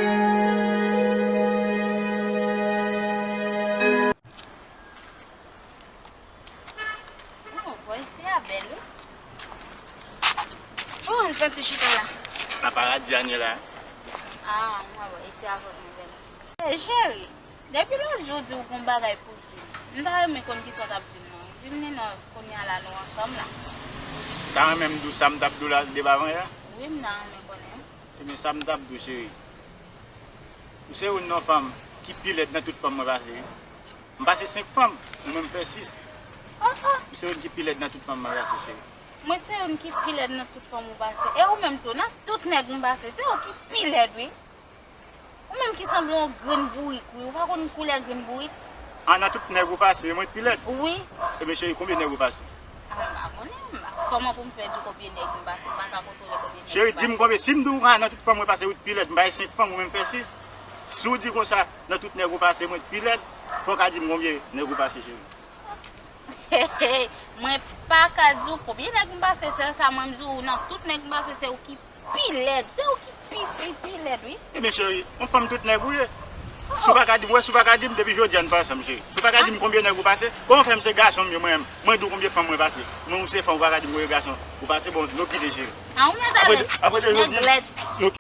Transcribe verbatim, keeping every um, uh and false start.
Oh, bòy, se a bèl, wi. Bon, ann fè ti chita la. Nan paradi Aniela. Ah, mwen wè, e se avè w mwen bèl. Ey, cheri, depi lòt jou w di w gon bagay pou w di m. M ta renmen konn kisa w t ap di m nan. Di m li non, kounye a la nou ansanm la. Ou ta renmen m di w sa m t ap di w la depi avan yè? Wi, m ta renmen konnen. Ebyen, sa m t ap di w, cheri. Ou se youn nan fanm ki pi lèd nan tout fanm mwen pase, wi. M pase senk fanm, ou menm fè sis. Oh, oh. Ou se youn ki pi lèd nan tout fanm mwen pase, cheri. Mwen se youn ki pi lèd nan tout fanm ou pase. E ou menm tou, nan tout nèg m pase, se ou ki pi lèd, wi. Ou menm ki sanble yon grenn bourik, wi. Ou pa konn koulè grenn bourik? Ah, nan tout nèg ou pase, mwen t pi lèd? Wi. Ebyen, cheri, konbyen nèg ou pase? Ah, m pa konnen. M pa, kòman pou m fè di w konbyen nèg m pase? M pa ka kontwole konbyen nèg m pase. Cheri, di m konbyen. Si m di w, ah, nan tout fanm mwen pase, ou t pi lèd. M bay senk fanm, ou menm fè sis. Si w di konsa, nan tout nèg ou pase, mwen t pi lèd, fò w ka di m konbyen nèg ou pase, cheri. Mwen pa ka di w konbyen nèg m pase, sèl sa mwen m di w, nan tout nèg m pase, se ou ki pi lèd. Se ou ki pi, pi, pi lèd, wi. Ebyen, cheri, yon fanm tout nèg ou ye. Si w pa ka di m, wè, si w pa ka di m, depi jodi a n pa ansanm, cheri. Si w pa ka di m konbyen nèg ou pase, kòman fè m se gason m ye mwen menm? Mwen di w konbyen fanm mwen pase. Mwen ou se fanm, ou pa ka di m konbyen gason ou pase, bon, nou kite, cheri. Ah, ou mèt ale. Apre de, apre de jodi, nèg lèd. Nou